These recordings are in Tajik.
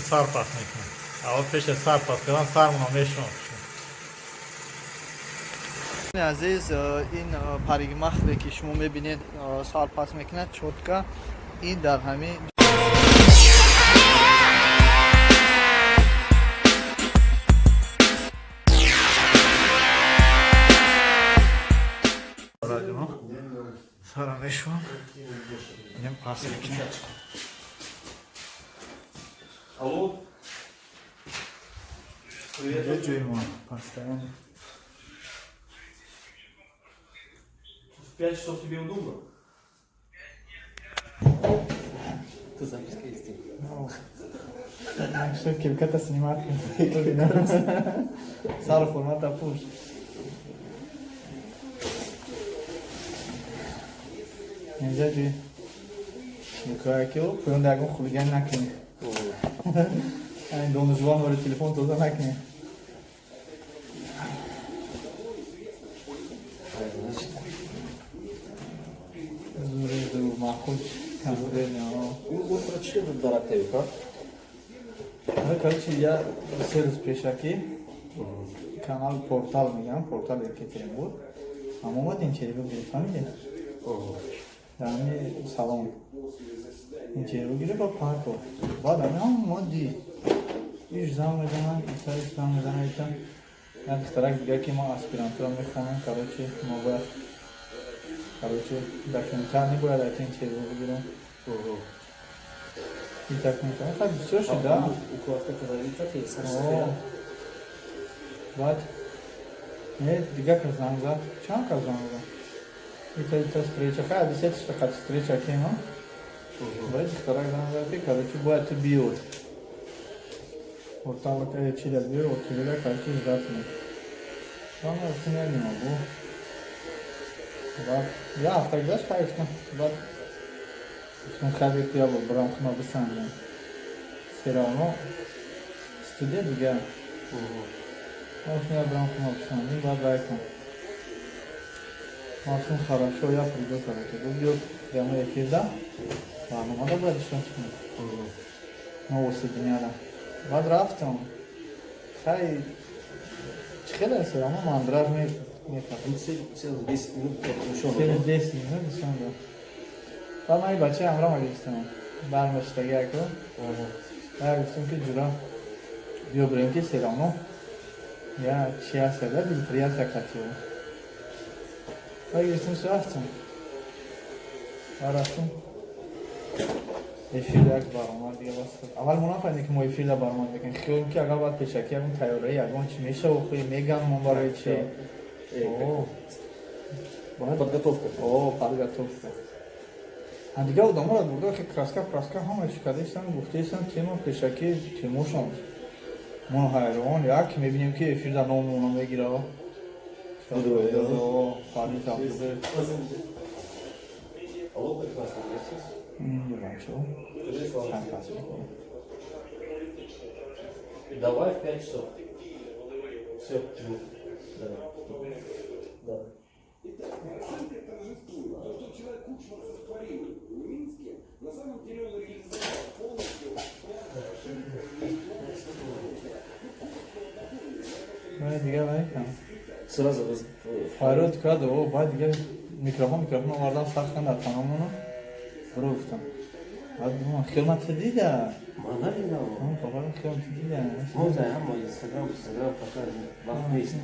Сар пас мекунем. Аввал пеш аз сар пас кардан сармона мешавам. Азиз, ин парикмахере, ки шумо мебинед, сар пас мекунад чётко, ин дар ҳамин Сара мешавам. Инам пас мекунем. Алло. Инҷо ҷои мо постоянно. В 5 часов тебе удобно? Ты записка есть. Что, килката снимать? Сар формата пуш. Инҷа ҷои микроякио пӯён ягон хулиган накунӣ. Айн донишҷӯён вари телефон тоза накунӣ. Значит, Зури зур маъқул конкретно. Он прочитал этот Дарактевик, а? Ну, короче, я 3 рӯз пешакӣ канал портал мегӯям, портал Екатеринбург. Ам омад, интервю гирифт, фаҳмидӣ? Дар ҳами салон интервю гирифт ва парто. Баъд ҳами ҳама дид. Иш занг мезанад, ита иш занг мезанад, ита. Як духтарак дига, ки ма аспирантура мехонам, короче, мо бояд, короче, документально бояд айта интервю бигирам. И так мекунам. Хай, бисёр шуда. Укладка когда О, баъд не, дига кас занг зад, чанд кас занг зад, ита ита встреча, хай, десятишта қат встреча кема. Баъд духтарак занг зад, ки, короче, бояд ту биёй портала, чида биёй, отеледа, короче, ждать ме. Ман гуфтам, я не могу. Баъд я ҳафта гузашт, хай, гуфтам, баъд гуфтам, хай, бикӯ, я бор барам, хума бисанҷам, всё равно студия дига. Гуфтам, я барам, хума бисанҷам, баъд вай кун. Гуфтам, хорошо, я приду, короче. Гуфт, биё прямой эфирда, барномада бояд иштирок кунем. Новости дняда. Баъд рафтам. Хай, чӣ хеле всё равно мандраж мекард. Целых 10 минут ушел. Целых 10 минут нишон дод. Баъд ман бачаи ҳамроҳ гирифтам. Бармештаги яко. Баъд гуфтам, ки ҷура, биё бирем, ки всё равно я чи ҳаст, да дилпирияса катио. Баъд гирифтам, рафтам. Баъд рафтам. Эфир як баромад дига бас. Аввал мо нафаҳмидем, ки мо эфирда баромад мекунем. Хиёлем, ки агар баъд пешакӣ ягон тайёраи, ягон чи мешава, хуи меган мо барои чи. О. Баъд Подготовка. О, подготовка. А дига одаморо бурда, ки краска праска ҳама чи кардастан, гуфтаистан, тема пешакӣ темошон. Мо ҳайрон, як мебинем, ки эфирда номона мегира. О, Фарид Абдуллоев. Алло, прекрасно. Инҷо бачаҳо чанд кас мекунад. Давай в 5 часов. Все, жду. Давай. Да. Итак, Порошенко торжествует. То, что вчера Кучма сотворил в Минске, на самом деле он реализовал полностью план Порошенко и план Баъд дига вай кам. Сразу Фарёд кард, о, баъд дига микрофон овардам, сахтан дар таномоно. Биро гуфтам. Баъд ман хиёнат дида. Ман надидам. Ман бабам хиёнат дида. Мо за ҳама Инстаграм пока вақт нест.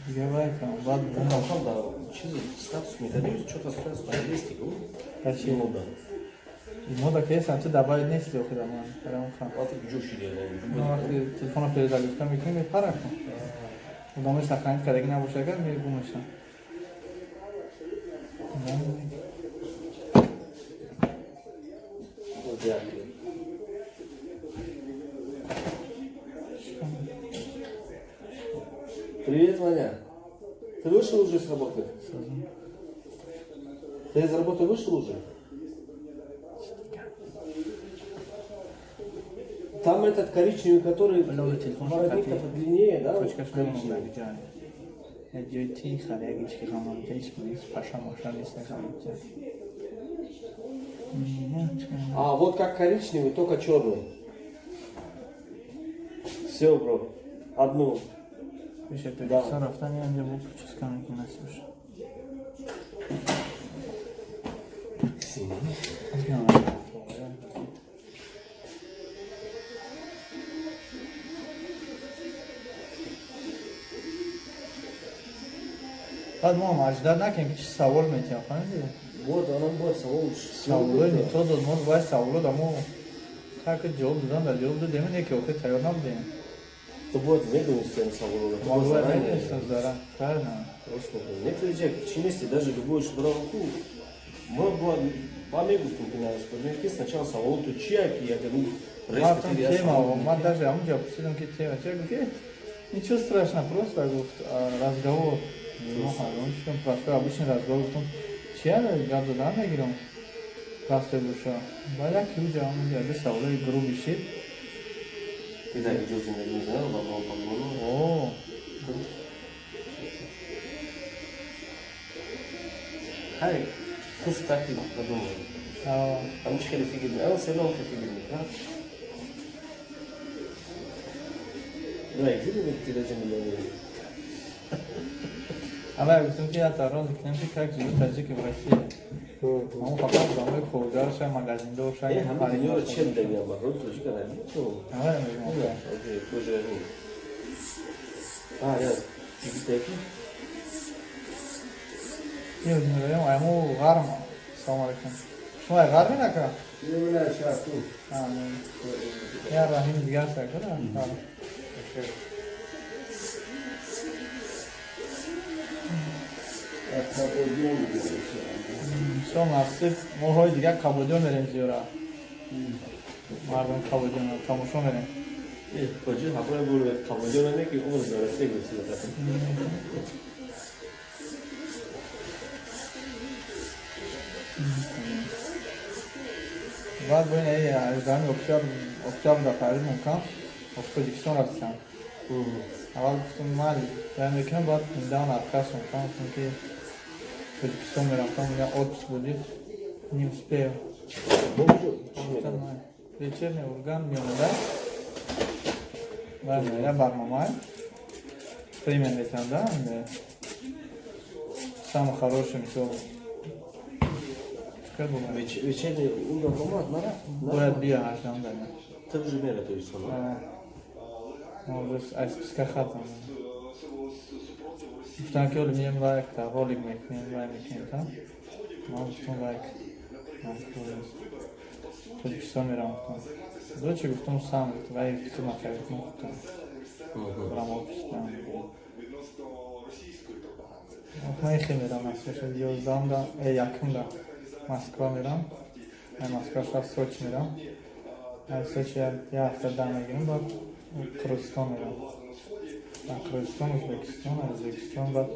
Дига вай кам. Баъд Там да, чизи статус медадим, что-то сразу на листе, Качи. Мода. Мода ки ҳестам, ту добавить нести охира ман. Барам кам. Вақте ҷо шиди. Вақте телефонро перезагрузка мекунӣ, мепара кун. Одамои сохранить кардаги набошад, агар мегум мешаванд. Вот я. Привет, Ваня. Ты вышел уже с работы? Ты из работы вышел уже? Там этот коричневый, который Бля, телефон воротник-то шакати. подлиннее, да? Точка Коричневый. шумо ҷои харе, ягички хамон ҷа ҳеч нест, паша маша нест, нахам ҷа. А, вот как коричневый, только черный. Все, бро. Одну. Пеши Тоҷикистон рафтан янҷа бо прическа мекунӣ, насиб боша. Баъд мо ҳам аждат накунем, ки чи савол метиҳам, фаҳмидӣ? Вот, она будет савол. Саволои нито дод, мо вай саволо да мо как ҷавоб додан да ҷавоб додем, не ки охир тайёр набудем. То будет медонистем саволо. Мо бояд медонистем зара, правильно? Просто некоторые же чи нести, даже любой шбравку. Мы ба мегуфтем, ки на ки сначала савол ту чия, ки я говорю, Ма там тема, ма даже ҳамунҷа пурсидам, ки тема чия, гуфт, ки ничего страшного, просто, гуфт, разговор. Мо ҳайрон шудам, простой обычный разговор, гуфтам, чия гап задан мегирам, простой боша. Баъд як уҷа ҳамунҷа ду саволои грубый шид. И да, иҷо зиндагӣ мекунам, ва бо погону. О, Хай, пусть так и подумаю. Ам чи хеле фикр мекунам, селом хеле фикр мекунам. Да, и фикр мекунӣ, даже миллионер. Ама я гуфтам, ки як тарон мекунем, ки как живут таджики в России. Мо фақат одамои коргарша, магазиндорша. Э, ҳама дунёро чем дагиам, ба рол тоҷика надидем. Ама мегӯям. Окей, кожа ни. А, я чигитаки? Меоем, айму ғарм. Салом алейкум. Шумо ай ғарми нака? А, не. Я Раҳим дигар сакара. Шо насиб, моҳои дигар Кабудиён мерем зиёра. Мардум Кабудиён тамошо мерем. Э, хоҷи ҳапоя бур Кабудиён не ки умр дора се гӯсида. Баъд бо ин 18 октябр дар Париж мумкан аз Тоҷикистон рафтам. Аввал гуфтам, майли, вай мекунам, баъд недавно отказ мумкан, гуфтам, ки Тоҷикистон мерафтам, у меня отпуск будет, не успею. Вечерний Ургант меомада. Баъд я барномаи премия метиҳам, да, самый хороший, мисол. Чикар бумад? Вечерний Ургант омад, нарафт? Бояд бия 18 дага. Ты уже мера Тоҷикистон. Аз списка хатам. Гуфтам, ки оли мием лайк та ролик мекунем, вай мекунем та. Ман гуфтам, лайк. Тоҷикистон мерам, гуфтам. Дочи гуфтам, сам вай хидмат кардам, гуфтам. Барам офис там. Ман хел мерам, насиб 11 да, якум да Москва мерам. Ай Москва шаб Сочи мерам. Ай Сочи як ҳафта дам мегирам, баъд Қирғизистон мерам. Дар Қирғизистон, Ӯзбекистон, Ӯзбекистон баъд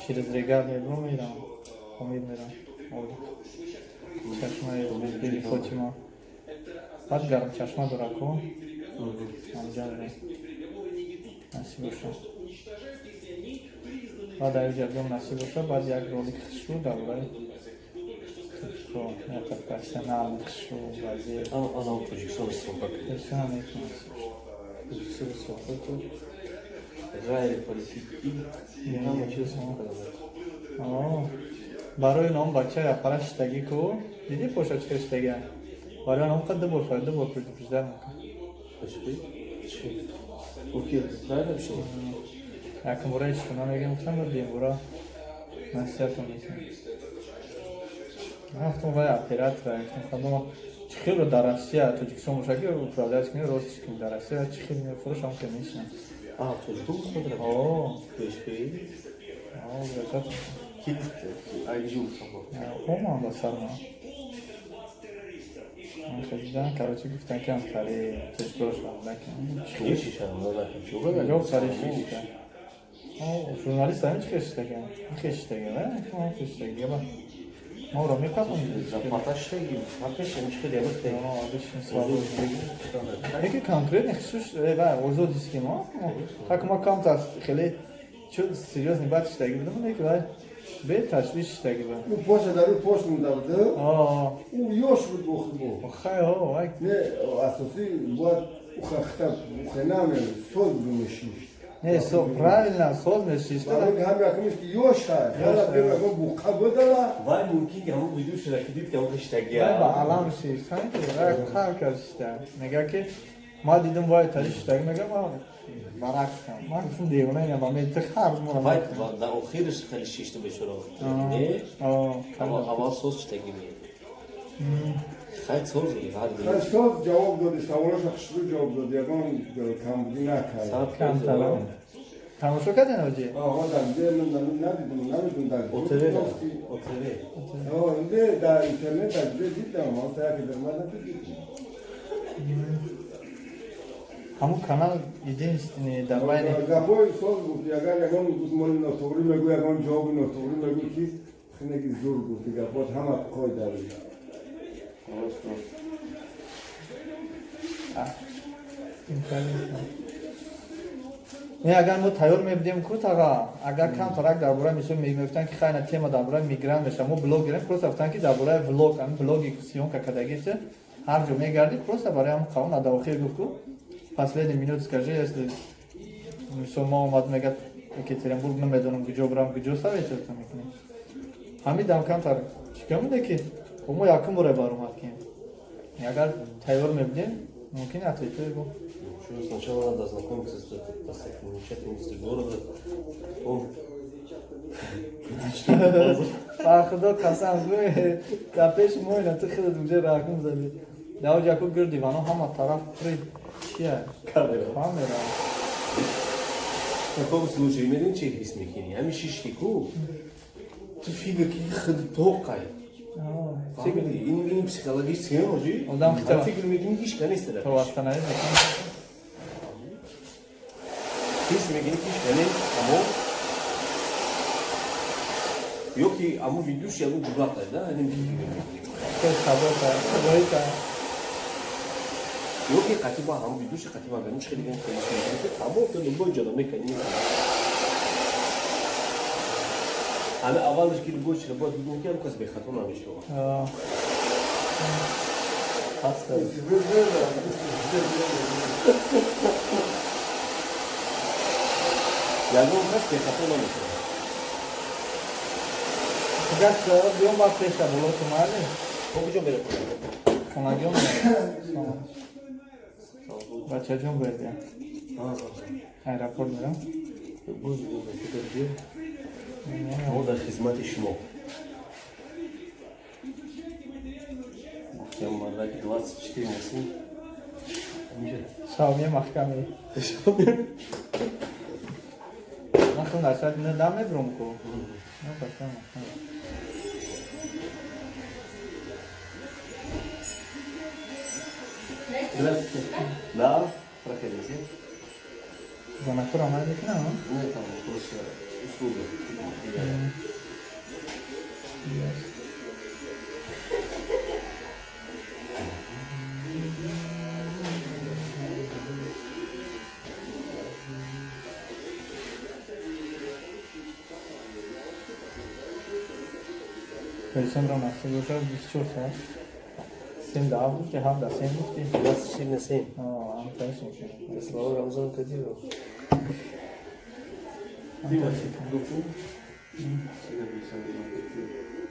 через Регар мебурам, мерам. Помир мерам. Чашмаи Биби Фотима. Баъд гарм чашма дораку. Ҳамҷа мерем. Насиб боша. Баъд ай ҷа насиб боша, баъд як ролик хушрӯ дар бораи тоҷико, як профессионал хушрӯ вазир. Ана Тоҷикистон суҳбат. Тоҷикистон мекунам, насиб боша. Тоҷикистон суҳбат ғайри политикӣ ҳама чиз суҳбат. Барои ном бача япара шиштагӣ ку, дидӣ поша чӣ шиштагия? Барои ном ду бор ду бор предупреждать мекунам. Окей, правильно пишем? Якум бора ҳеч намегӯям, гуфтам, баъд дуюм бора насиҳатон мекунам. Ман гуфтам, вай оператора, гуфтам, хадома чӣ хелро дар Россия Тоҷикистон боша, ки управлять кунӣ, рост кунӣ, дар Россия чӣ хел мефурӯш, ҳам хел мешинам. А, тоҷикон гуфтан? О. Пешпей? О, гуфтам. Ки гуфт? Айҷи гуфтам. Оман ба сарма. Короче, гуфтан, ки ҳамкари тоҷикоро шарманда кунам. Чӣ шарманда накун? Чӣ Ё пари шишта. Журналист ҳамин чӣ хел шиштага? Хел шиштага, хел шиштага. Моро мепапон. Зарплата шиштаги, фарқиш ҳамин чӣ хел ягон. Яке конкретно хусус ва озод ки мо. Так мо камтар хеле чун серьёзный бад шиштаги будам, леки вай Бе ташвиш шиштагӣ ба. Ӯ поша дар ӯ пош монда буд. О, Ӯ ёш буд охибо. хай, о, вай. Не, асосӣ бояд ӯ хахта хенаме соз бимешишт. Не, со, правильно, соз мешишта. Барои ҳам якумиш ки ёш ҳай. Ҳала бемагон буқа будала. Вай мумкин ки ҳамон видео шуда ки дид ки ҳамон хиштагия. Вай ба алам шишт, ҳамин вай қар кард шишта. Мега ки ма дидам вай тари шиштагӣ, мега ма баракс кам. Ман гуфтам девона инам, ба мен хар мурам. Вай дар охираш хеле шишта бечора. Не? О, Аввал соз шиштагӣ ме. Хай соз ҳар ди. Хай соз ҷавоб доди, саволоша хушрӯ ҷавоб дод, ягон камбудӣ накард. Камтар. Тамошо карден оҷи? Оҳо, дар ҷое надидум, намедум дар ОТВ, ОТВ. О, инде дар интернет дар ҷое дидам, ҳоло яке дар ман надидум. Ҳамун канал единственный дар байни Гапҳои соз гуфт, агар ягон гуфт моли нотуғрӣ мегӯ, ягон ҷавоби нотуғрӣ мегӯ ки хинеки зур гуфти гапҳот ҳама қоида. Не, агар мо тайёр мебудем ку таға, агар камтарак дар бораи мисол мегуфтанд ки хайна тема дар бораи мигрант меша, мо блогерем, просто гуфтанд ки дар бораи влог, ҳамин блоги съёмка кардагист, ҳар ҷо мегардӣ, просто барои ҳамон қавм дар охир гуфт ку последний минут скажи, если мисол мо омад мегад Екатеринбург намедонам куҷо бирам, куҷо советоваться мекунем. Ҳамин дам камтар чикар меда ки мо якум боре баромад кем. Агар тайёр мебудем, мумкин ответҳои бо. Сначала надо ознакомиться с достопримечательностью города. Он Ба худо қасам, гӯй, дар пеши мо ина ту худат унҷа рақм задӣ. Дар оҷа ку гирди вано ҳама тараф пури чия? Камера. Камера. В таком случае медонӣ чӣ ҳис мекунӣ? Ҳамин шишти ку ту фикр ки худ тоқай. Фаҳмидӣ? Ин психологически меможи? Одам хитава. Фикр мекунӣ ҳеч ка нест дар То пеш. останови мекунӣ. Ҳис мекунӣ ки ҳеч ка нест, аммо ё ки аммо видеош ягон ҷуръат да, ҳамин фикр мекунӣ. Хел сабота, худоита. Ё ки қатиба ҳам видеоши қатиба ганиш хеле ган хеле мекунӣ ки тамом ту любой ҷода мекунӣ. Ҳами аввалаш ки любой чиро бояд бигӯем ки ҳам кас бехато намешавад. Паста. Ягон кас бехато намешавад. Агар биём ба пеша боло ту майли? Мо куҷо мерем? Хонагиён мерем. Бачаҷон бояд биям. Аэропорт мерам. Мо дар хизмати шумо. Гуфтем мардаки 24 на 7. Шавме маҳкаме. Ман худам дар соати 9 мебурам ку. Ну, пасам маҳкам. Здравствуйте. Да, проходите. Занакура ман мекунам? Нет, там просто услуга. Yes. Пересемро насиб бошад 24 соат. 7 да 7 гуфти, 7 да 7 гуфти. 24 на 7. О, ам таиш мекунам. Это слова Рамзана Кадырова.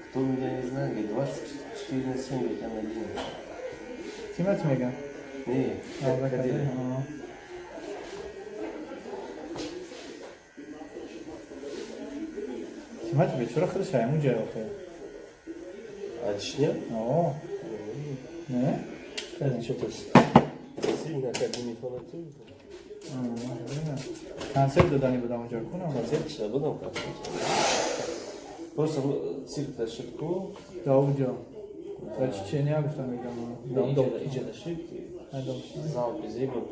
Кто меня не знает, говорит, 24 на 7, говорит, я на линии. Тимат мегам. Не, Кадыров. Тимат бечора худаш ҳамун ҷой охир. А Чечня? О, не? Что-то сильно как бы не фанатует. Концерт додани будам онҷо кунам. Концерт чида будам, концерт. Просто цирк дашид ку. Да онҷо. Дар Чечения гуфтам мегам. Иҷа дашид. Зал безеб буд.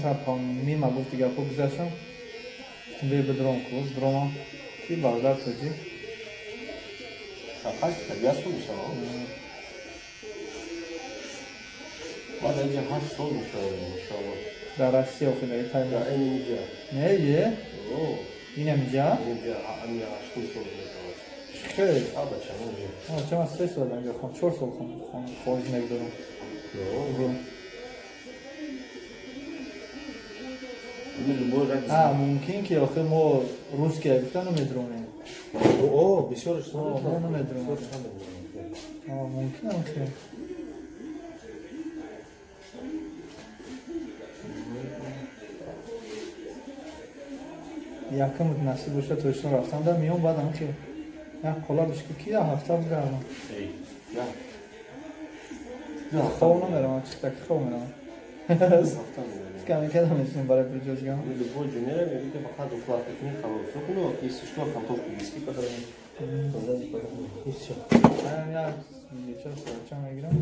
Масалан, мима гуфти гапҳо гузаштам, гуфтам бе бидром ку, дромам ки бародар тоҷик. 8 сол мешавад. Баъд инҷа 8 сол мешавад, иншоалло. Дар Россия охи дар тай? Дар инҷа. Не, е? Инам инҷа? Инҷа ами 8 сол мешавад. Хеле. А бача, инҷа. А чама 3 сол инҷа хон, 4 сол хон хориҷ нагдорам. А мумкин ки охи мо русский гуфта намедронем. О, бисёрш. Мо намедронем. Мумкин охи. Якум насиб бошад, Тоҷикистон рафтан да миён, баъд ам ки як қола бишку ки як ҳафта бигардам. Хоб намеравам, чиктаки хоб меравам. Каме када мешинем барои прическа. Любой ҷо меравем, мегӯ фақат укладка кунӣ, халос. Ну, если что, окантовку виски подарим. Сзади подарим. И всё. Як вечер сорча мегирам.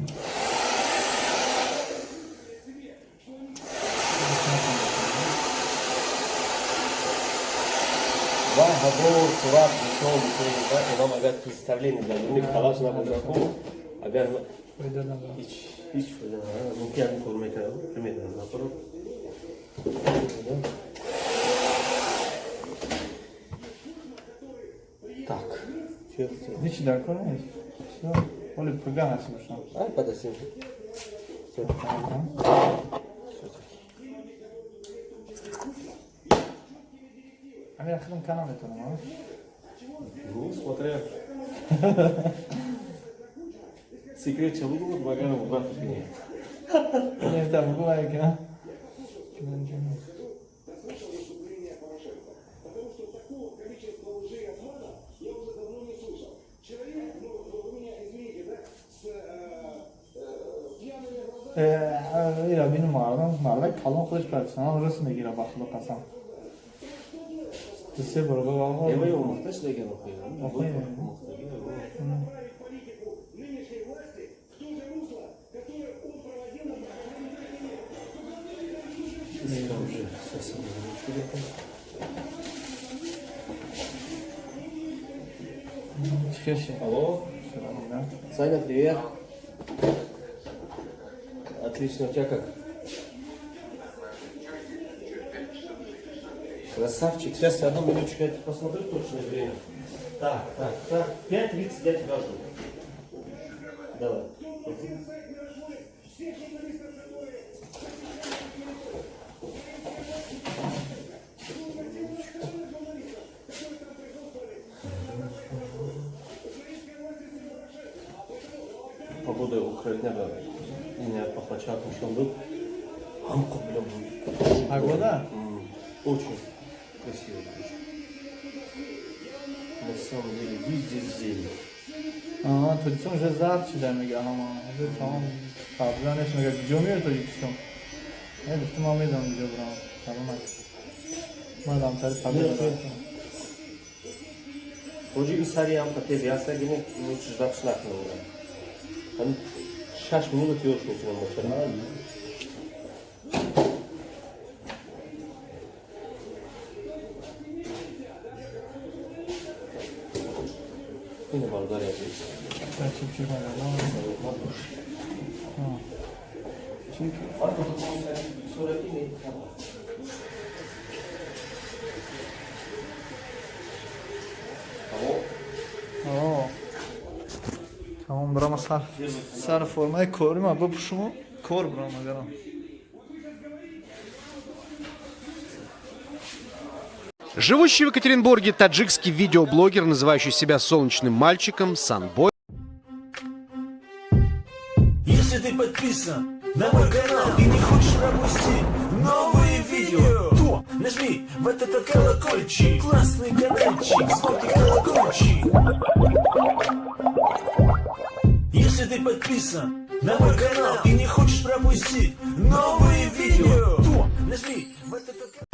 Ва ҳазор сурат нишон мекунем ва одам агар представление дар дуни калаш набошад, агар Фоида надорад. Ҳеҷ фоида надорад. Мумкин ҳамин кор мекард, примерно, наоборот. Так, чӣ хотел? Ҳеҷ дар кор нест. Всё. Оли пага насиб бошам. Ай, подожди. Всё. Ҳамин худам кана метавонам, а? Ну, смотря. Секрет ча бугу, багану брат не. Не, там бугу ка. Потому что такого количества лжи и обмана я уже давно не слышал. Человек, ну, вы меня извините, да, с пьяными глазами. Ира бину мардам, мардак калон худаш профессионал рус мегира, ба худо қасам. Ду се бор Эва гуфт. омӯхта шудаган охи. Охи. Омӯхтаги. Политику нынешней власти в то же русло, которое он проводил на протяжении лет. Уже совсем немножко. Чӣ хеши? Алло. Саня, привет. Отлично, у тебя как? Красавчик. Сейчас, одну минуточку, я тебе посмотрю точное время. Так, так, так. 5:30 я тебя жду. Давай. Мгм. Погода Украина, меня пахлачак нишон был. Ҳамқо бля буд. Погода? Очень красиво. Очень. На самом деле везде зелень. Аа, Тоҷикистон уже зард шуда мега ҳама. Уже тамом сабза нест мега. Куҷо меои Тоҷикистон? Не, гуфтам ман медонам куҷо бурам. Салом алейкум. Ман дамтари погода рафтам. Тоҷи ин сари ҳам тез ястагини лучше ждать накунам. Ҳам 6 минут ёш мекунам бача. Ина бародари азиз. Чип чип мега. Саломат бош. Чип. Сурати. О. Тамом бурама сар формаи кори ма бипӯшуму кор бурам агарам. Живущий в Екатеринбурге таджикский видеоблогер, называющий себя солнечным мальчиком, Санбой, Если ты подписан на мой канал и не хочешь пропустить новые видео, то нажми вот этот колокольчик. Классный каналчик, звонкий колокольчик. Если ты подписан на мой канал и не хочешь пропустить новые видео, то нажми вот этот колокольчик.